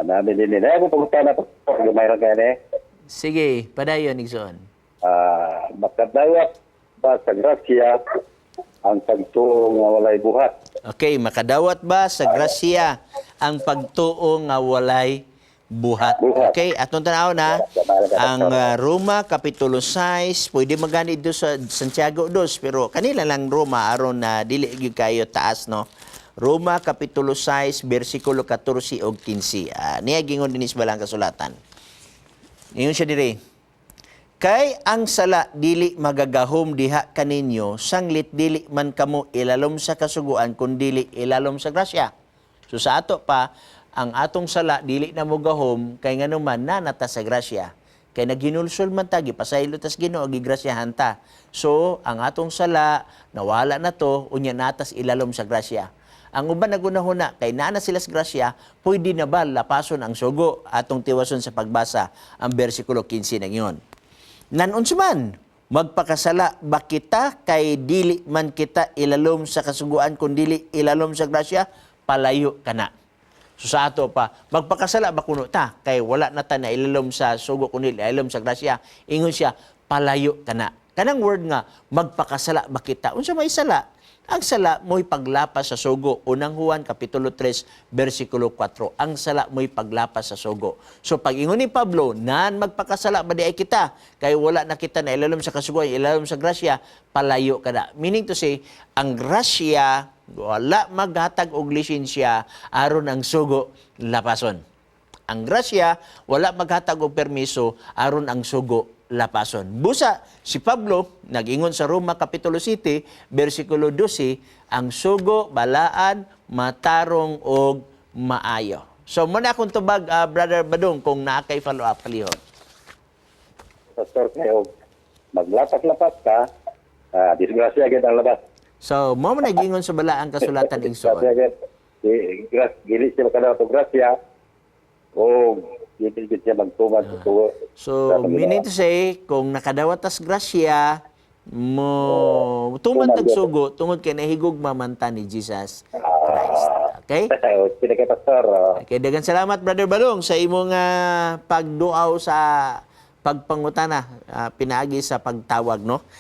Namin din nila. Ako pangutana, Pastor, gamay ra kay ni. Sige, padayon, igsoon. Makadawat ba sa grasya ang pagtuo nga walay buhat? Okay, makadawat ba sa grasya ang pagtuo nga walay buhat? Buhat. Okay, atong tanaw na ang Roma kapitulo 6, pwede magani do sa Santiago 2, pero kanila lang Roma aron na dili gyud kayo taas, no. Roma kapitulo 6 bersikulo 14 ug 15. Niya gingon dinis balang kasulatan. Ingon siya diri. Kay ang sala dili magagahom diha kaninyo sanglit dili man kamo ilalom sa kasuguan kun dili ilalom sa grasya. So sa ato pa, ang atong sala dili na mogahom kay nganuman nanata sa grasya. Kay naghinulsol man ta, gipasaylo tas Ginoo, gigrasyahan ta. So ang atong sala nawala na to, unya natas ilalom sa grasya. Ang uban nagunahuna kay naa na sila sa grasya, pwede na ba lapason ang sugo? Atong tiwason sa pagbasa ang bersikulo 15 ng iyon. Nan unsa man, magpakasala ba kita kay dili man kita ilalom sa kasuguan kun dili ilalom sa grasya? Palayo kana. So sa ato pa, magpakasala ba kuno ta kay wala na ta na ilalom sa sugo kun dili ilalom sa grasya? Ingon siya, palayo kana. Kanang word nga magpakasala ba kita, unsa may sala? Ang sala mo'y paglapas sa sugo. Unang Juan kapitulo 3 bersikulo 4. Ang sala mo'y paglapas sa sugo. So pag ingon ni Pablo, nan magpakasala ba di ay kita kay wala na kita na ilalom sa kasuguan, ilalom sa grasya, palayo ka na. Meaning to say, ang grasya wala maghatag og lisensya aron ang sugo lapason. Ang grasya wala maghatag og permiso aron ang sugo lapason. Busa si Pablo nag-ingon sa Roma kapitulo 7 bersikulo 12, ang sugo balaan, matarong og maayo. So mo na akong tubag, Brother Badong, kung naa kay follow up palihog. Pastor, kayo maglapas-lapas ka, disgrasya gid ang labas. So mo man nag-ingon sa balaang kasulatan, igsoon. Disgrasya gid. Di dili siya makadawat og grasya o dili gid siya magtuman sa tuo. So, meaning to say, kung nakadawat tas grasya, mo tuman tag sugo tungod kay nahigugma man ta ni Jesus Christ. Okay? Sige, Pastor. Okay, daghang salamat, Brother Balong, sa imong pagduaw sa pagpangutana pinaagi sa pagtawag, no.